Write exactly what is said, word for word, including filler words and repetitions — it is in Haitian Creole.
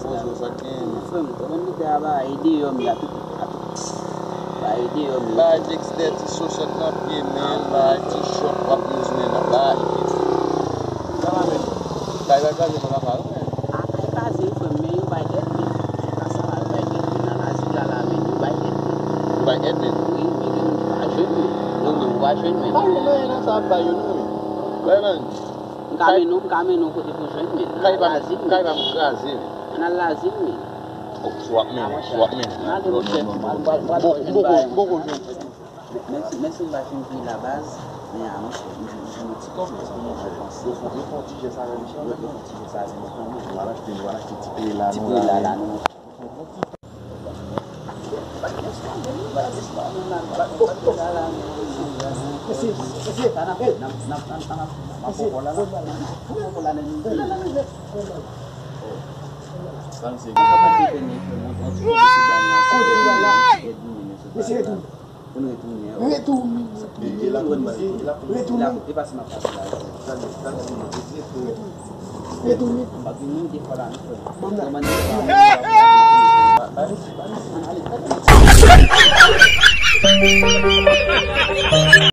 Poze w sa k genyen. Frè m, tande m di a ba e deyò m la tout, a tout. Ba e deyò m la. Ba e dexter ti sosèt nan pye men, ba e ti chòt w ap use men nan, ba e. Kay pa kraze nan kaka wi men. A kay kraze wi frè m, men yo bay èd men. Se pa sa la, yo bay èd men nan lazi la la men, yo bay èd men. Yo bay èd men. Wi, men gen moun ki pa jwenn men. Gen moun ki pa jwenn men. Pa gen anyen nan sa ap bay yo non wi. Wè man. M ka mennen w, m ka mennen w kote pou jwenn men. Kay pa m, kay pa m kraze wi. Ann al lazi l men. Si w ap mennen, si w ap mennen. Mande monchè, m pral, m pral, m pral jwenn bagay monchè. Menm si, menm si m pa fin peye la baz, men a monchè, m jwenn, m jwenn yon ti kòb, monchè, m panse. Yo fè, yo fè yon ti jès avè misye. Yo, yo fè yon ti jès avè misye. Yo al achte, yo al achte ti peye la, ti peye la, la, non, monchè. Mesye, Pou nou retounen. Retounen. Retounen. Retounen. Retounen. Retounen. Bon,